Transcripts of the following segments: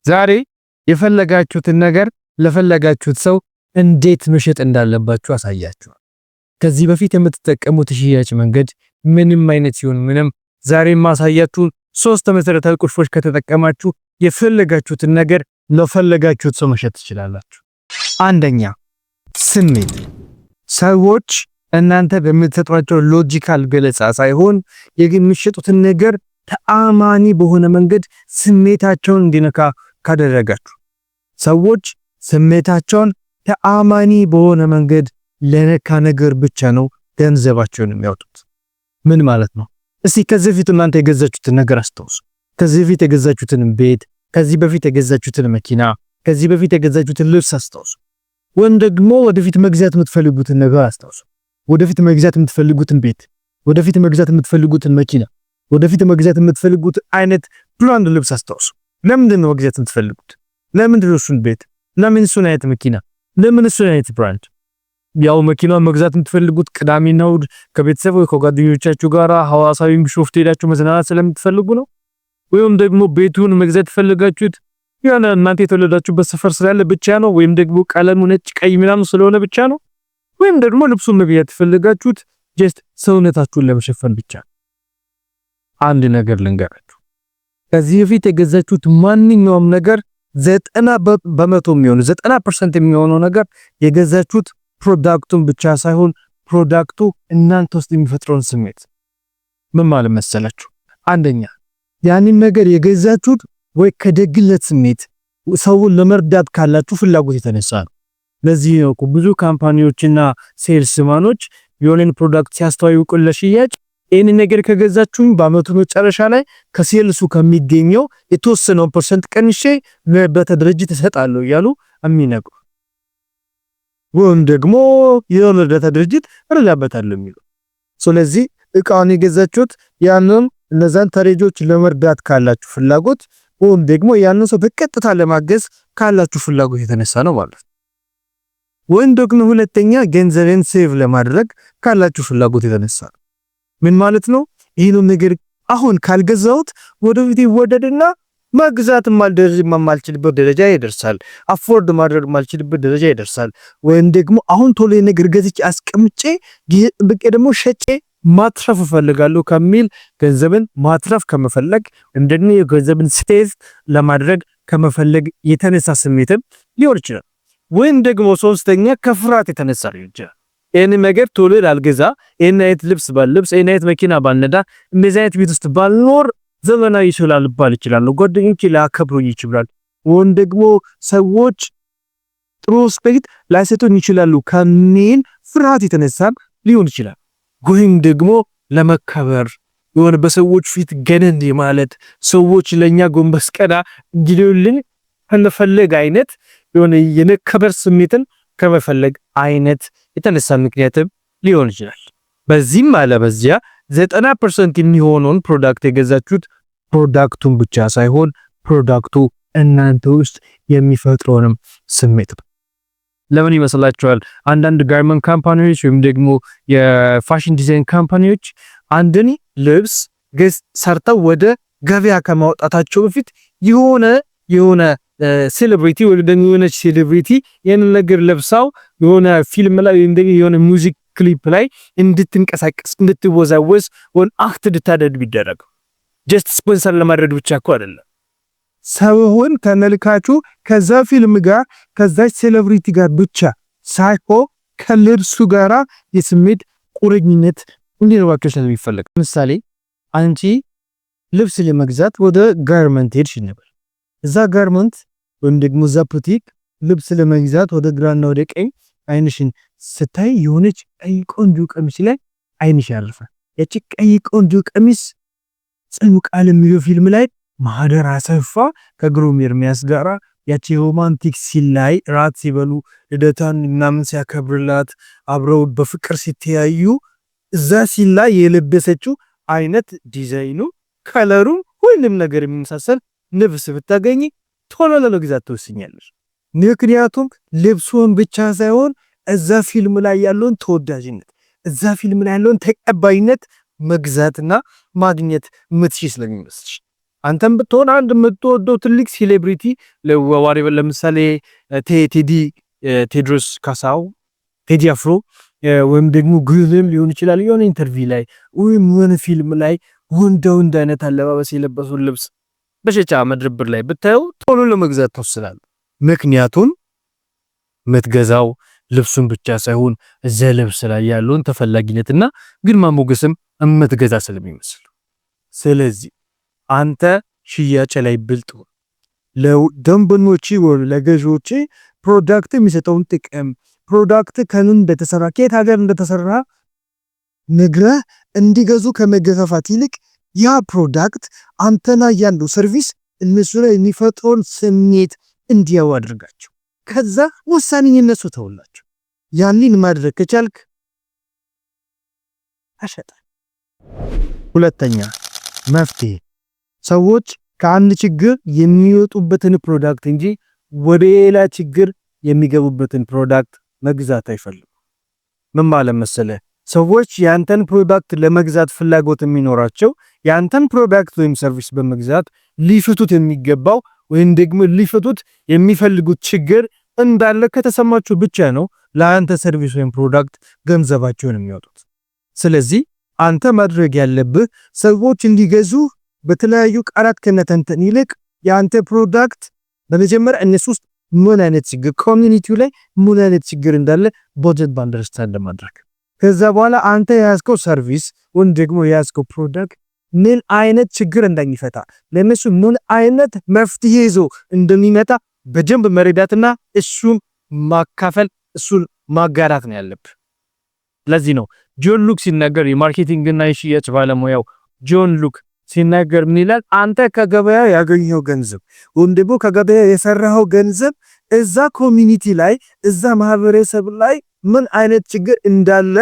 ዛሬ የፈለጋችሁትን ነገር ለፈለጋችሁት ሰው እንዴት መሸጥ እንዳለባችሁ አሳያችኋለሁ። ከዚህ በፊት የምትጠቀሙት የሽያጭ መንገድ ምንም አይነት ሲሆን ምንም፣ ዛሬ የማሳያችሁን ሶስት መሰረታዊ ቁልፎች ከተጠቀማችሁ የፈለጋችሁትን ነገር ለፈለጋችሁት ሰው መሸጥ ትችላላችሁ። አንደኛ፣ ስሜት። ሰዎች እናንተ በምትሰጧቸው logical ገለጻ ሳይሆን የምትሸጡትን ነገር ተአማኒ በሆነ መንገድ ስሜታቸውን እንዲነካ ካደረጋችሁ፣ ሰዎች ስሜታቸውን ተአማኒ በሆነ መንገድ ለነካ ነገር ብቻ ነው ገንዘባቸውን የሚያወጡት። ምን ማለት ነው? እስቲ ከዚህ በፊት እናንተ የገዛችሁትን ነገር አስታውሱ። ከዚህ በፊት የገዛችሁትን ቤት፣ ከዚህ በፊት የገዛችሁትን መኪና፣ ከዚህ በፊት የገዛችሁትን ልብስ አስታውሱ። ወይም ደግሞ ወደፊት መግዛት የምትፈልጉትን ነገር አስታውሱ። ወደፊት መግዛት የምትፈልጉትን ቤት፣ ወደፊት መግዛት የምትፈልጉትን መኪና፣ ወደፊት መግዛት የምትፈልጉት አይነት brand ልብስ አስታውሱ። ለምንድን ነው መግዛት የምትፈልጉት? ለምንድን ነው እሱን ቤት? ለምን እሱን አይነት መኪና? ለምን እሱን አይነት brand? ያው መኪናውን መግዛት የምትፈልጉት ቅዳሜና እሑድ ከቤተሰብ ወይ ከጓደኞቻችሁ ጋር ሐዋሳ ወይም ቢሾፍቱ ሄዳችሁ መዝናናት ስለምትፈልጉ ነው? ወይም ደግሞ ቤቱን መግዛት የፈለጋችሁት የሆነ እናንተ የተወለዳችሁበት ሰፈር ስላለ ብቻ ነው? ወይም ደግሞ ቀለሙ ነጭ፣ ቀይ ምናምን ስለሆነ ብቻ ነው? ወይም ደግሞ ልብሱን መግዛት የፈለጋችሁት just ሰውነታችሁን ለመሸፈን ብቻ ነው? አንድ ነገር ልንገራችሁ። ከዚህ በፊት የገዛችሁት ማንኛውም ነገር 90% የሚሆኑ፣ 90% የሚሆነው ነገር የገዛችሁት product ኡን ብቻ ሳይሆን product ኡ እናንተ ውስጥ የሚፈጥረውን ስሜት። ምን ማለት መሰላችሁ? አንደኛ፣ ያንን ነገር የገዛችሁት ወይ ከደግነት ስሜት፣ ሰውን ለመርዳት ካላችሁ ፍላጎት የተነሳ ነው። ለዚህ ነው እኮ ብዙ company ዎችና salesman ኦች የሆነን product ሲያስተዋውቁ ለሽያጭ ይህን ነገር ከገዛችሁኝ በአመቱ መጨረሻ ላይ ከ sales ኡ ከሚገኘው የተወሰነውን percent ቀንሼ ለእርዳታ ድርጅት እሰጣለሁ እያሉ የሚነግሩ፣ ወይም ደግሞ የሆነ እርዳታ ድርጅት እረዳበታለሁ የሚሉ። ስለዚህ እቃውን የገዛችሁት ያንን እነዛን ተረጂዎች ለመርዳት ካላችሁ ፍላጎት ወይም ደግሞ ያንን ሰው በቀጥታ ለማገዝ ካላችሁ ፍላጎት የተነሳ ነው ማለት ነው። ወይም ደግሞ ሁለተኛ፣ ገንዘብን save ለማድረግ ካላችሁ ፍላጎት የተነሳ ነው። ምን ማለት ነው? ይህንን ነገር አሁን ካልገዛሁት ወደፊት ይወደድና መግዛት የማልችልበት ደረጃ ይደርሳል። Afford ማድረግ የማልችልበት ደረጃ ይደርሳል። ወይም ደግሞ አሁን ቶሎ ነገር ገዝቼ አስቀምጬ ጊዜ ጠብቄ ደግሞ ሸጬ ማትረፍ እፈልጋለሁ ከሚል፣ ገንዘብን ማትረፍ ከመፈለግ ወይም ደግሞ የገንዘብን save ለማድረግ ከመፈለግ የተነሳ ስሜትም ሊሆን ይችላል። ወይም ደግሞ ሶስተኛ፣ ከፍርሃት የተነሳ ሊሆን ይችላል። ይህን ነገር ቶሎ ላልገዛ፣ ይህን አይነት ልብስ ባልለብስ፣ ይህን አይነት መኪና ባልነዳ፣ እንደዚህ አይነት ቤት ውስጥ ባልኖር ዘመናዊ ሰው ላልባል እችላለሁ። ጓደኞቼ ላያከብሩኝ ይችላል። ወይም ደግሞ ሰዎች ጥሩ respect ላይሰጡኝ ይችላሉ ከሚል ፍርሃት የተነሳም ሊሆን ይችላል። ወይም ደግሞ ለመከበር፣ የሆነ በሰዎች ፊት ገነን ማለት፣ ሰዎች ለኛ ጎንበስ ቀና እንዲሉልን ከመፈለግ አይነት፣ የሆነ የመከበር ስሜትን ከመፈለግ አይነት የተነሳ ምክንያትም ሊሆን ይችላል። በዚህም አለ በዚያ 90% የሚሆነውን product የገዛችሁት product ኡን ብቻ ሳይሆን product ኡ እናንተ ውስጥ የሚፈጥረውንም ስሜት ነው። ለምን ይመስላችኋል? አንዳንድ garment company ዎች ወይም ደግሞ የ fashion design company ዎች አንድን ልብስ ሰርተው ወደ ገበያ ከማውጣታቸው በፊት የሆነ celebrity ወይ ደግሞ የሆነች celebrity ይህንን ነገር ለብሳው የሆነ ፊልም ላይ ወይም ደግሞ የሆነ music clip ላይ እንድትንቀሳቀስ፣ እንድትወዛወዝ ወይም act እንድታደርግ ቢደረግ just sponsor ለማድረግ ብቻ እኮ አይደለም። ሰውን ተመልካቹ ከዛ ፊልም ጋር፣ ከዛች celebrity ጋር ብቻ ሳይሆን ከልብሱ ጋራ የስሜት ቁርኝነት እንዲኖራቸው ስለሚፈለግ። ለምሳሌ አንቺ ልብስ ለመግዛት ወደ garment ሄድሽ እንበል። እዛ garment ወይም ደግሞ እዛ ቡቲክ ልብስ ለመግዛት ወደ ግራና ወደ ቀኝ አይንሽን ስታይ የሆነች ቀይ ቆንጆ ቀሚስ ላይ አይንሽ ያርፋል። ያቺ ቀይ ቆንጆ ቀሚስ ጽኑ ቃል የሚለው ፊልም ላይ ማህደር አሰፋ ከግሩም ኤርሚያስ ጋራ ያቺ romantic scene ላይ ራት ሲበሉ፣ ልደቷን ምናምን ሲያከብርላት፣ አብረው በፍቅር ሲተያዩ እዛ scene ላይ የለበሰችው አይነት ዲዛይኑ፣ color ኡ፣ ሁሉም ነገር የሚመሳሰል ልብስ ብታገኝ ቶሎ ለመግዛት ትወስኛለሽ። ምክንያቱም ልብሱን ብቻ ሳይሆን እዛ ፊልም ላይ ያለውን ተወዳጅነት፣ እዛ ፊልም ላይ ያለውን ተቀባይነት መግዛትና ማግኘት ምትችይ ስለሚመስልሽ። አንተም ብትሆን አንድ የምትወደው ትልቅ celebrity ለዋሪ፣ ለምሳሌ ቴዲ፣ ቴድሮስ ካሳው፣ ቴዲ አፍሮ ወይም ደግሞ ግሩም ሊሆን ይችላል። የሆነ interview ላይ ወይም የሆነ ፊልም ላይ ወንዳ ወንድ አይነት አለባበስ የለበሱን ልብስ በሸጫ መደብር ላይ ብታየው ቶሎ ለመግዛት ትወስናለህ። ምክንያቱም የምትገዛው ልብሱን ብቻ ሳይሆን እዛ ልብስ ላይ ያለውን ተፈላጊነትና ግርማ ሞገስም እምትገዛ ስለሚመስል። ስለዚህ አንተ ሽያጭ ላይ ብልጥ ሁን። ለደንበኞች ወይ ለገዢዎች product የሚሰጠውን ጥቅም፣ product ከምን እንደተሰራ፣ ከየት ሀገር እንደተሰራ ነግረህ እንዲገዙ ከመገፋፋት ይልቅ ያ product አንተ ላይ ያለው service እነሱ ላይ የሚፈጥረውን ስሜት እንዲያው አድርጋቸው። ከዛ ውሳኔ የነሱ ተውላቸው። ያንን ማድረግ ከቻልክ አሸጠ። ሁለተኛ መፍትሄ፣ ሰዎች ከአንድ ችግር የሚወጡበትን product እንጂ ወደ ሌላ ችግር የሚገቡበትን product መግዛት አይፈልጉም። ምን ማለት መሰለህ? ሰዎች ያንተን product ለመግዛት ፍላጎት የሚኖራቸው ያንተን product ወይም service በመግዛት ሊፈቱት የሚገባው ወይም ደግሞ ሊፈቱት የሚፈልጉት ችግር እንዳለ ከተሰማቸው ብቻ ነው ለአንተ service ወይም product ገንዘባቸውን የሚያወጡት። ስለዚህ አንተ ማድረግ ያለብህ ሰዎች እንዲገዙ በተለያዩ ቃላት ከመተንተን ይልቅ የአንተ product በመጀመሪያ እነሱ ውስጥ ምን አይነት ችግር፣ community ው ላይ ምን አይነት ችግር እንዳለ በደንብ understand ማድረግ፣ ከዛ በኋላ አንተ የያዝከው service ወይም ደግሞ የያዝከው product ምን አይነት ችግር እንደሚፈታ፣ ለእነሱ ምን አይነት መፍትሄ ይዞ እንደሚመጣ በደንብ መረዳትና እሱን ማካፈል፣ እሱን ማጋራት ነው ያለብህ። ለዚህ ነው ጆን ሉክ ሲናገር፣ የ marketing እና የሽያጭ ባለሙያው ጆን ሉክ ሲናገር ምን ይላል? አንተ ከገበያ ያገኘኸው ገንዘብ ወይም ደግሞ ከገበያ የሰራኸው ገንዘብ እዛ community ላይ፣ እዛ ማህበረሰብ ላይ ምን አይነት ችግር እንዳለ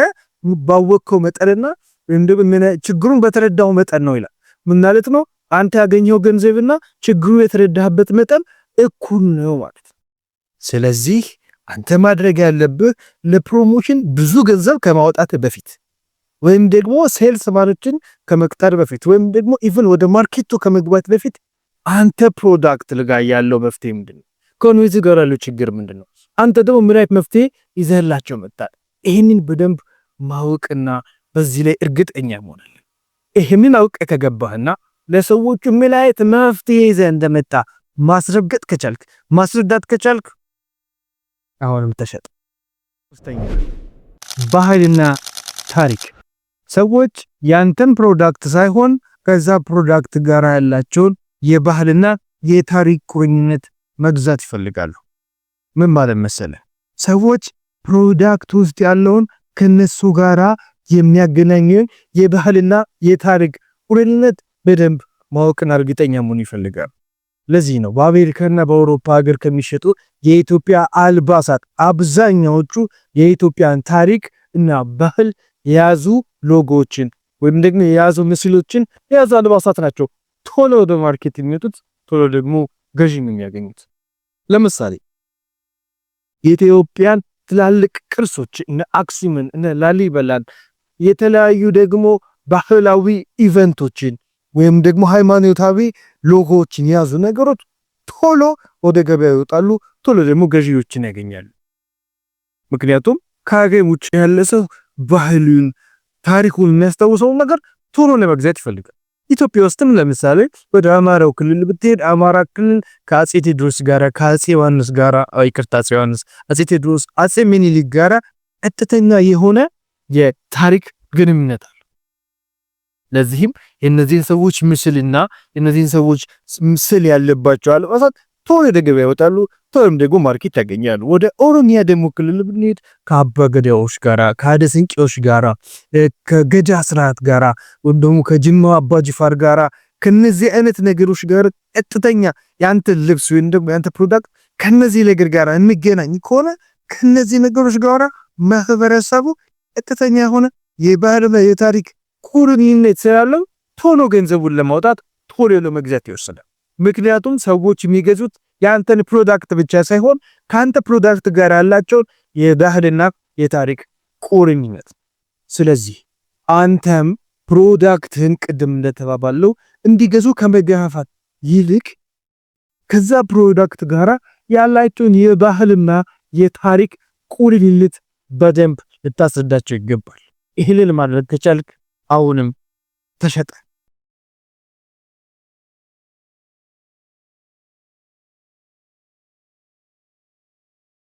ባወቅከው መጠንና ወይም ደግሞ ችግሩን በተረዳኸው መጠን ነው ይላል። ምን ማለት ነው? አንተ ያገኘኸው ገንዘብና ችግሩ የተረዳህበት መጠን እኩል ነው ማለት ነው። ስለዚህ አንተ ማድረግ ያለብህ ለ promotion ብዙ ገንዘብ ከማውጣት በፊት ወይም ደግሞ salesman ኦችን ከመቅጠር በፊት ወይም ደግሞ even ወደ market ኡ ከመግባት በፊት አንተ product ጋር ያለው መፍትሄ ምንድን ነው? ከ community ጋር ያለው ችግር ምንድን ነው? አንተ ደግሞ ምን አይነት መፍትሄ ይዘህላቸው መጣል? ይህንን በደንብ ማወቅና በዚህ ላይ እርግጠኛ መሆን አለብህ። ይህንን አውቀህ ከገባህና ለሰዎቹ ምን አይነት መፍትሄ ይዘህ እንደመጣ ማስረገጥ ከቻልክ፣ ማስረዳት ከቻልክ አሁንም ተሸጥ። ሶስተኛ፣ ባህልና ታሪክ። ሰዎች ያንተን product ሳይሆን ከዛ product ጋር ያላቸውን የባህልና የታሪክ ቁርኝነት መግዛት ይፈልጋሉ። ምን ማለት መሰለህ? ሰዎች product ውስጥ ያለውን ከነሱ ጋራ የሚያገናኘውን የባህልና የታሪክ ቁርኝነት በደንብ ማወቅና እርግጠኛ መሆን ይፈልጋሉ። ለዚህ ነው በአሜሪካና በአውሮፓ ሀገር ከሚሸጡ የኢትዮጵያ አልባሳት አብዛኛዎቹ የኢትዮጵያን ታሪክ እና ባህል የያዙ ሎጎዎችን ወይም ደግሞ የያዙ ምስሎችን የያዙ አልባሳት ናቸው ቶሎ ወደ market የሚወጡት፣ ቶሎ ደግሞ ገዢም የሚያገኙት። ለምሳሌ የኢትዮጵያን ትላልቅ ቅርሶች እነ አክሱምን፣ እነ ላሊበላን፣ የተለያዩ ደግሞ ባህላዊ event ኦችን ወይም ደግሞ ሃይማኖታዊ ሎጎዎችን የያዙ ነገሮች ቶሎ ወደ ገበያ ይወጣሉ፣ ቶሎ ደግሞ ገዢዎችን ያገኛሉ። ምክንያቱም ከሀገር ውጭ ያለ ሰው ባህሉን፣ ታሪኩን የሚያስታውሰውን ነገር ቶሎ ለመግዛት ይፈልጋል። ኢትዮጵያ ውስጥም ለምሳሌ ወደ አማራው ክልል ብትሄድ አማራ ክልል ከአጼ ቴዎድሮስ ጋራ፣ ከአጼ ዮሐንስ ጋራ፣ ይቅርታ፣ አጼ ዮሐንስ፣ አጼ ቴዎድሮስ፣ አጼ ሚኒሊክ ጋራ ቀጥተኛ የሆነ የታሪክ ግንኙነት አለ። ለዚህም የእነዚህን ሰዎች ምስልና የእነዚህን ሰዎች ምስል ያለባቸው አልባሳት ቶሎ ወደ ገበያ ይወጣሉ፣ ቶሎም ደግሞ market ያገኛሉ። ወደ ኦሮሚያ ደግሞ ክልል ብንሄድ ከአባ ገዳዎች ጋራ፣ ከሀደ ሲንቄዎች ጋራ፣ ከገዳ ስርዓት ጋራ ወይም ደግሞ ከጅማ አባ ጅፋር ጋራ፣ ከነዚህ አይነት ነገሮች ጋር ቀጥተኛ የአንተ ልብስ ወይም ደግሞ የአንተ product ከነዚህ ነገር ጋር የሚገናኝ ከሆነ ከነዚህ ነገሮች ጋር ማህበረሰቡ ቀጥተኛ የሆነ የባህልና የታሪክ ቁርኝነት ስላለው ቶሎ ገንዘቡን ለማውጣት፣ ቶሎ ለመግዛት ይወስናል። ምክንያቱም ሰዎች የሚገዙት የአንተን product ብቻ ሳይሆን ከአንተ product ጋር ያላቸውን የባህልና የታሪክ ቁርኝነት። ስለዚህ አንተም product ህን ቅድም እንደተባባለው እንዲገዙ ከመገፋፋት ይልቅ ከዛ product ጋራ ያላቸውን የባህልና የታሪክ ቁርኝት በደንብ ልታስረዳቸው ይገባል። ይህንን ማድረግ ከቻልክ አሁንም ተሸጠ።